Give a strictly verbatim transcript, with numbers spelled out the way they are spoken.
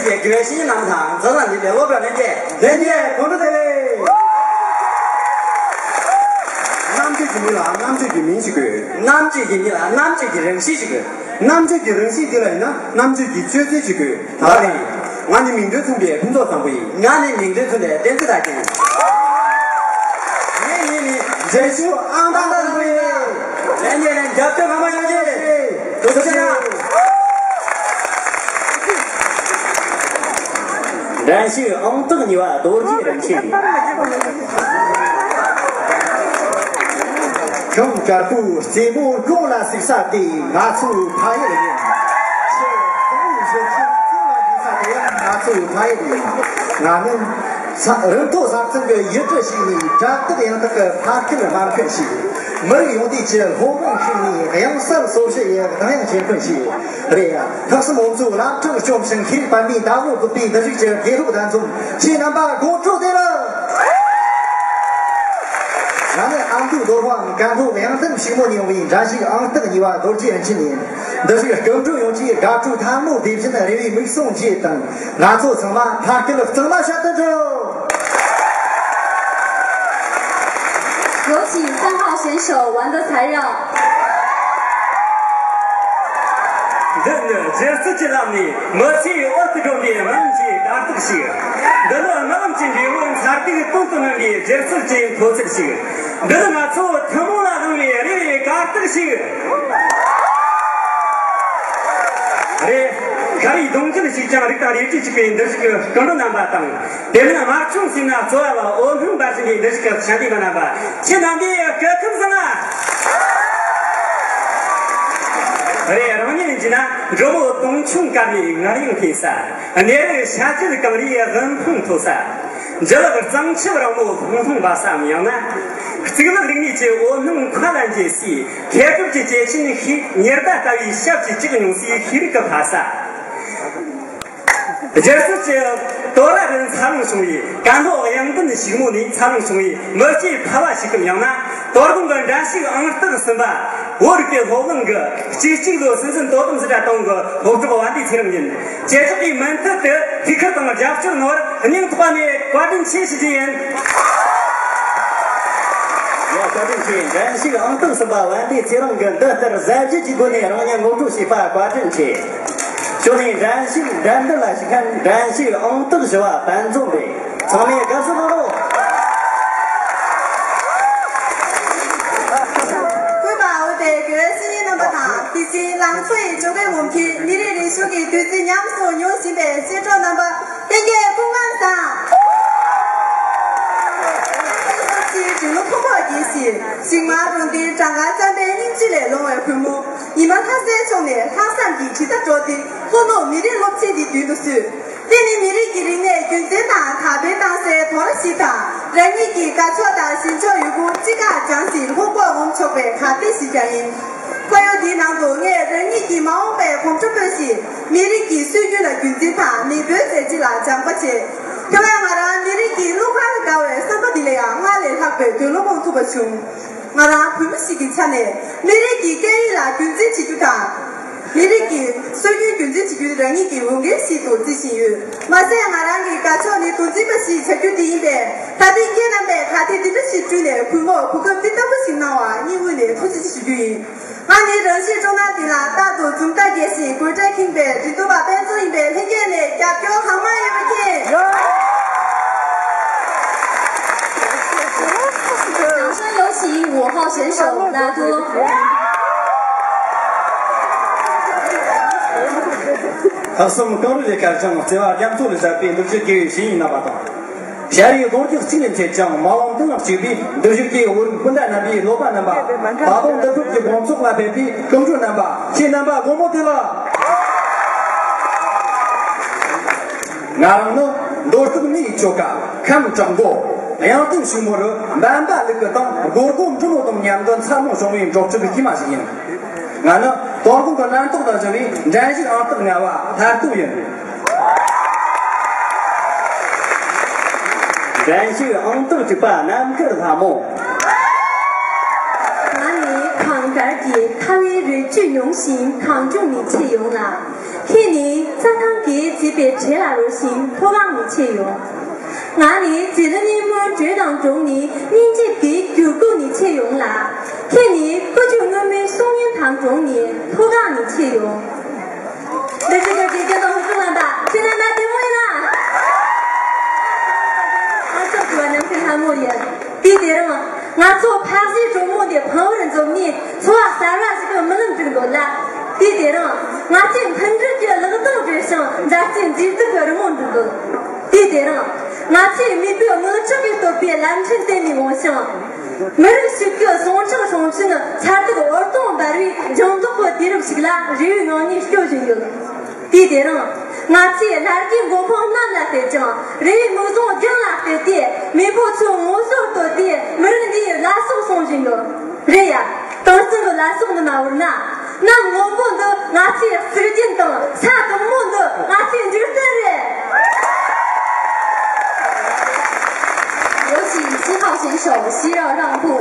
དགེ་བའི་བཤེས་གཉེན་རྣམས་དང་། མཛའ་བརྩེ་ལྡན་ལས་སློབ་གྲོགས་ལྷན་རྒྱས། ལྷན་རྒྱས་གོང་དུ་དེ་ལས། རྣམ་དཔྱོད་ཀྱི་མི་ལ་རྣམ་དཔྱོད་ཀྱི་མིང་ཞིག་དགོས། རྣམ་དཔྱོད་ཀྱི་མི་ལ་རྣམ་དཔྱོད་ཀྱི་རང་བཞིན་ཞིག་དགོས། རྣམ་དཔྱོད་ཀྱི་རང་བཞིན་དེ་ལ་ཡིན་ན་རྣམ་དཔྱོད་ཀྱི་སྤྱོད་ཚུལ་ཞིག་དགོས། ད་རེད། ང་ནི་མིང་དོན་མཚུངས་པའི་ཕུན་ཚོགས་བཟང་པོ་ཡིན། ང་ནི་མིང་དོན་མཚུངས་པའི་བསྟན་འཛིན་དར་རྒྱས་ཡིན། ངའི་མིང་ནི་རྒྱལ་ཤུགས་ཨང་རྟགས་བཟང་པོ་ཡིན། ལན་རྒྱལ་ལན། རྒྱབ་སྐྱོར་གང་མང་ཡོང་ཆེད། ཐུགས་རྗེ་གནང་། འགྲན་ཞུགས་ཨང་རྟགས་གཉིས་པ་རྡོ་རྗེ་རིན་ཆེན། ཁྱུང་དཀར་པོའི་རྩེ་མོ་ཀོང་ལ་ཟུག་ས་དེ་ང་ཚོའི་ཕ་ཡུལ་ཡིན། ཁྱེད་ཁོང་གཞོན་སྐྱེས་ཀོང་ལ་ཟུག་ས་དེ་ཡང་ང་ཚོའི་ཕ་ཡུལ་ཡིན། ང་ནི་ས་རི་མཐོ་ས་གཙང་གི་ཡུལ་གྲུ་ཞིག་ནས་གྲགས་རྟགས་ཡང་དག་གི་ཕ་སྐད་སྨྲ་མཁན་ཞིག་མི་རིགས་ཡོངས་བསྡུས་ཀྱི་སློབ་དཔོན་ཞིག་ནས་གཡང་གསར་སོ་བཞི་ཡི་གདངས་དབྱངས་འཁྱེར་མཁན་ཞིག་རེད། ལྷག་བསམ་འོ་མཚོའི་བླ་བྲང་བཅོམ་ཞིང་། ཤེས་རིག་པདྨའི་ཟླ་བོ་བཀུག་པའི་འདུ་ཤེས་ཀྱི་དགེ་སློབ་དམ་འཛོམས། ཁྱེད་རྣམ་པ་དགོང་དྲོ་བདེ་ལེགས། ང་ནི་ཨ་མདོའི་རྡོ་སྦིས་ཀན་ལྷོ་གཡང་ལྡན་ཕྱུག་མོ་ནས་ཡོང་བའི་འགྲན་ཞུགས་ཨང་རྟགས་གཉིས་པ་རྡོ་རྗེ་རིན་ཆེན་ཡིན། འདི་ཞིག་སྐུ་མགྲོན་ཡོངས་ཀྱིས་དགའ་སྤྲོའི་ཐལ་མོ་རྡེབ་བཞིན་རེ་བའི་མིག་ཟུང་གཅིག་དང་། ང་ཚོ་ཚང་མ་ཕ་སྐད་གཙང་མ་བཤད་དུ་འགྲོ།有请三号选手王德才让。 འདི་ནི་སྒྱུ་རྩལ་གྱི་ལམ་ནས་མི་ཚེའི་འོད་དུ་སྒྲོན་པའི་རྨི་ལམ་གྱི་གར་སྟེགས་ཤིག་འདི་ནི་རྨི་ལམ་གྱི་འབྲས་བུ་མཚར་སྡུག་དོན་དུ་སྣོན་པའི་སྒྱུ་རྩལ་གྱི་མཐོ་ཚད་ཞིག་འདི་ནི་ང་ཚོ་ཐུན་མོང་ལ་དབང་བའི་རེ་བའི་གར་སྟེགས་ཤིག་རེད། ཤ་རུས་གདུང་རྒྱུད་གཅིག་ཀྱང་རིགས་དང་རིགས་རུས་གཅིག་པའི་འདུ་ཤེས་ཀྱི་སྐུ་མགྲོན་རྣམ་པ་དང་། དེ་མིན་དམར་ཆུང་ཟེར་ན་རྩོལ་བ་ལ་འོད་སྣང་འབར་བཞིན་པའི་འདུ་ཤེས་ཀྱི་ཞབས་འདེགས་པ་རྣམ་པ། ཁྱེད་རྣམ་པས་སྐུ་ཁམས་བཟང་ང་། རེད། རང་ཉིད་ཡིན་གྱི་ན་འགྲོ་བོ་སྟོང་ཆུང་དཀར་ནས་ངར་ཡང་འཕེལ་ས། གནས་རི་ཤ་ཚལ་གངས་རིའི་དབུ་འཕང་མཐོ་ས། འཇུ་ལག་གཙང་ཆབ་རིང་མོ་ལྷུང་ལྷུང་འབབ་སའམ། ཡང་ན་གཙུག་ལག་རིག་གནས་ཀྱི་འོད་སྣང་མཁའ་ལ་འགྱེད་སའི་མཁས་གྲུབ་ཀྱི་སྐྱེས་ཆེན་ཤེས་ཉི་ཟླ་ལྟ་བུའི་ཞབས་ཀྱིས་ཅིག་མྱོང་སའི་ཤེས་རིག་གི་ཕ་ས། སྒྱུ་རྩལ་གྱི་དོ་ར་རུ་འཚར་ལོངས་བྱུང་བའི་ཀན་ལྷོ་གཡང་ལྡན་ཕྱུག་མོ་ནས་འཚར་ལོངས་བྱུང་བའི་མི་སྐྱེས་ཕལ་བ་ཞིག་གམ། ཡང་ན་དོ་དགོང་གི་འགྲན་ཞུགས་ཨང་རྟགས་གསུམ་པ། བོད་རིག་པའི་སློབ་གླིང་གི་གཅིག་གཅིག་ལོ་སྲིད་འཛིན་དོ་དམ་ཟུར་གྲྭ་སྟེང་གི་སློབ་གྲོགས་བན་དེ་ཚེ་རིང་ཡིན། བྱེ་བྲག་གིས་མུ་མཐུད་དུ་ཐུགས་ཁུར་དང་རྒྱབ་སྐྱོར་གནང་བར་སྙིང་ཐག་པ་ནས་བཀའ་དྲིན་ཆེ་ཞུ་རྒྱུ་ཡིན། ཡ། བཀའ་དྲིན་ཆེ། འགྲན་ཞུགས་ཨང་རྟགས་གསུམ་པ་བན་དེ་ཚེ་རིང་གིས་འདི་ལྟར་གཟབ་རྒྱས་ཀྱི་སྒོ་ནས་རང་ཉིད་ངོ་སྤྲོད་བྱས་པར་བཀའ་དྲིན་ཆེ། ཞོར་ནས་འགྲན་ཞུགས་འགྲན་བསྡུར་ལ་ཞུགས་མཁན་འགྲན་ཞུགས་ཨང་རྟགས་བཞི་པ་པན་ཙོང་རེད། ཚང་མས་དགའ་བསུ་གནང་རོགས། གུས་པ་འོད་ལྡན་དགེ་བའི་བཤེས་གཉེན་རྣམ་པ་དང་། དེ་བཞིན་ལང་ཚོ་ཡི་ཇོ་བོའི་འོ་མཁན། མི་རིགས་རིག་གཞུང་གི་བདུད་རྩི་ཉམས་སུ་མྱོང་བཞིན་པའི་གསོལ་གྲོགས་རྣམ་པ། ལྷན་རྒྱས་སྐུ་ཁམས་བཟང་། ཕྱི་དྲོ་ལོ་ཕོ་མོ་དགྱེས་ཤིང་། ཞིང་མ་རོང་སྟེང་བྲང་ཁ་རྩམ་པའི་སྙིང་རྗེ་ལས་ལོང་བའི་གུས་མོ། ཉི་མ་ལྷ་སའི་ཕྱོགས་ནས་ལྷག་བསམ་གྱིས་གྲི་མདའ་དཀྲོལ་ཏེ། ལྷོ་ནུབ་མི་རིགས་སློབ་ཆེན་འདི་མདུན་དུ་བསུས། དེ་ནི་མི་རིགས་ཀྱི་རིག་གནས་རྒྱུན་འཛིན་དང་དར་སྤེལ་གཏང་སའི་དོ་ར་ཞིག་དང་། རང་ཉིད་ཀྱི་དགའ་ཕྱོགས་དང་ཞེན་ཕྱོགས་ཡོད་རྒུ་ཅི་དགར་སྦྱངས་ཤིང་ལྷུག་པོར་ངོམ་ཆོག་པའི་གར་སྟེགས་ཤིག་ཀྱང་ཡིན། ཁོར་ཡུག་འདིའི་ནང་དུ་ངས་རང་ཉིད་ཀྱི་མ་འོངས་པའི་གོམ་བགྲོད་སྤོས་ཤིང་། མི་རིགས་ཀྱི་སྲོལ་རྒྱུན་ལ་རྒྱུན་འཛིན་དང་མེས་པོའི་མཛད་རྗེས་ལ་སྦྱངས་པ་བྱས། དེ་བས་ང་རང་མི་རིགས་ཀྱི་བློ་ཁ་ལ་དགའ་བའི་བསམ་པ་འདི་ལས་ཡང་སྔར་ལས་ལྷག་པའི་འདོད་བློ་སྤོང་ཐུབ་པ་བྱུང་། ང་རང་བོད་མི་ཞིག་གི་ཆ་ནས་མི་རིགས་ཀྱི་སྐད་ཡིག་ལ་རྒྱུན་འཛིན་བྱེད་རྒྱུ་དང་། མི་རིགས་ཀྱི་སྲོལ་རྒྱུན་རྒྱུན་འཛིན་བྱེད་རྒྱུ་ནི་རང་ཉིད་ཀྱི་འོས་འགན་ཞིག་ཏུ་བརྩི་བཞིན་ཡོད། མ་ཟད་ང་རང་གི་དགའ་ཕྱོགས་ནི་རྡོ་འཛིན་པ་ཞིག་བྱ་རྒྱུ་དེ་ཡིན་པས། ད་ཐེངས་ཁྱེད་རྣམ་པས་གར་སྟེགས་འདི་འདྲ་ཞིག་བསྐྲུན་ནས་གུས་མོར་གོ་སྐབས་འདི་ལྟ་བུ་ཞིག་གནང་བར་སྙིང་དབུས་ནས་ཐུགས་རྗེ་ཆེ་ཞུ་རྒྱུ་ཡིན། ང་ནི་རང་གཤིས་སྤྲོ་སྣང་ལྡན་ལ་རྟག་ཏུ་འཛུམ་མདངས་རྒྱས་ཤིང་དགོད་སྒྲ་ཁེངས་པའི་འགྲན་བསྡུར་པ་དཔལ་འཛོམས་ཡིན་པས། ལྷན་རྒྱས་ནས་རྒྱབ་སྐྱོར་གང་མང་ཡོད་པ་མཁྱེན། 掌声有请五号选手拉多。 ལྷག་བསམ་གངས་རི་ལས་དཀར་ཞིང་། བརྩེ་བ་རྒྱ་མཚོ་ལས་ཟབ་པའི་འདུ་ཤེས་དགེ་བའི་བཤེས་གཉེན་རྣམ་པ་དང་། ཤ་རུས་གདུང་རྒྱུད་གཅིག་ལས་མཆེད་ཅིང་། རྨི་ལམ་དང་གཅིག་པའི་འདུ་ཤེས་ཀྱི་བོད་རིགས་སྤུན་ཟླ་རྣམ་པའི་སློབ་པ་རྣམ་པ། ད་དུང་འདུ་ཁྲིད་ཀྱི་དགོང་ཚོགས་ལ་ཕེབས་པའི་སྐུ་མགྲོན་རྣམ་པ། ཁྱེད་རྣམ་པ་དགོང་མོ་བདེ་ལེགས། ང་རང་ནི་མདོ་སྟོད་མིའི་ཆོལ་ཁ་ཁམས་བྲག་མགོ་གཡང་སྟེང་ཕྱུག་མོ་རུ་འབན་པ་ལུག་གུ་དང་སྒོར་སྒོར་འབྲི་མོ་དང་མཉམ་དུ་འཚར་ལོངས་བྱུང་བའི་འབྲོག་ཕྲུག་གི་སྐྱེས་མ་ཞིག་ཡིན། ང་ནི་དོ་དགོང་གི་རྣམ་རྟོག་དང་བཅས་པའི་འགྲན་ཞུགས་ཨང་རྟགས་ལྔ་པ་ལྷ་སྟོབས་ཡིན། འགྲན་ཞུགས་ཨང་རྟགས་དྲུག་པ་རྣམ་དཀར་ལྷ་མོ། ང་ནི་གངས་དཀར་གྱི་ཁ་བའི་རི་བཅུད་མྱོང་ཞིང་གངས་ལྗོངས་ནས་མཆེད་ཡོང་ལ། ཁྱེད་ནི་རྩྭ་ཐང་གི་ བྱེད་པའི་གྲས་ལ་རོལ་ཞིང་མཐོ་སྒང་ནས་མཆེད་ཡོང་། ང་ནི་རྗེ་བླ་སྙིང་པོའི་འགྲོས་དང་འགྲོགས་ནས་སྙིང་རྗེ་དགེ་བའི་འགྱུར་ཁུག་ནས་མཆེད་ཡོང་ལ། ཁྱེད་ནི་ཀུ་ཅོ་སྔོན་མོའི་གསུང་སྙན་དང་འགྲོགས་ནས་མཐོ་སྒང་ནས་མཆེད་ཡོང་། འདི་ཅི་ལྟར་དགེ་རྒན་དང་སློབ་ཕྲུག་རྣམ་པ། ཁྱེད་རྣམ་པ་བདེ་མོ་ཡིན་ན། ང་ཚོ་བོད་པ་ནང་བཞིན་ལྷ་མོ་ཡིན། དུས་དེ་རིང་ང་ཚོ་ཕ་གཟུགས་གྲོགས་མོ་འདི་ཕུང་བོར་འཛོམས་ནས་འཚོ་བ་གསར་བ་ཞིག་གི་རྨི་ལམ་སྒྲིག་འདོད་ལ། དུས་དེ་རིང་ང་ཚོས་མཐུན་སྒྲིལ་གྱི་ལག་རྡང་སྦྲེལ་ཞིང་མཛའ་བརྩེའི་མཛེས་སྡུག་གི་རི་མོ་འབྲི་འདོད། དུས་དེ་རིང་ང་ཚོས་མེས་པོའི་དངངས་སྐྲག་གིས་བསྟོད་པའི་ལམ་ཆེན་བསྟན་ནས་འོང་ཞིང་། མི་རིགས་ཤིག་གི་ཟུངས་ཁྲག་སྲུང་ཕྱིར་མཚར་སྡུག་འོད་སྟོང་འབར་བའི་ལྗང་མདོག་གི་དུས་རབས་ཤིག་ལ་རེ་བའི་ངང་ནས་སྐྱོད་བཞིན་ཡོད། དུས་དེ་རིང་། ང་ཚོས་ལྷ་རྒྱའི་མགོ་འཕང་གནམ་ལ་གཏད་ཅིང་། རེ་བའི་མིག་ཟུང་རྒྱང་ལ་གཏད་དེ། མེས་པོ་ཚོའི་ངོ་སོར་བསྟོད་དེ། མི་རིགས་འདིའི་བླ་སྲོག་སྲུང་བཞིན་ཡོད། རེད་ཡ། དེང་སང་གི་བླ་སྲོག་འདི་མ་བོར་ན། གནམ་སྔོན་པོ་འདི་ང་ཚོའི་གཙུག་རྒྱན་དང་། ས་གང་མོ་འདི་ང་ཚོའི་འཇིག་རྟེན་རེད། 有请七号选手希热让步。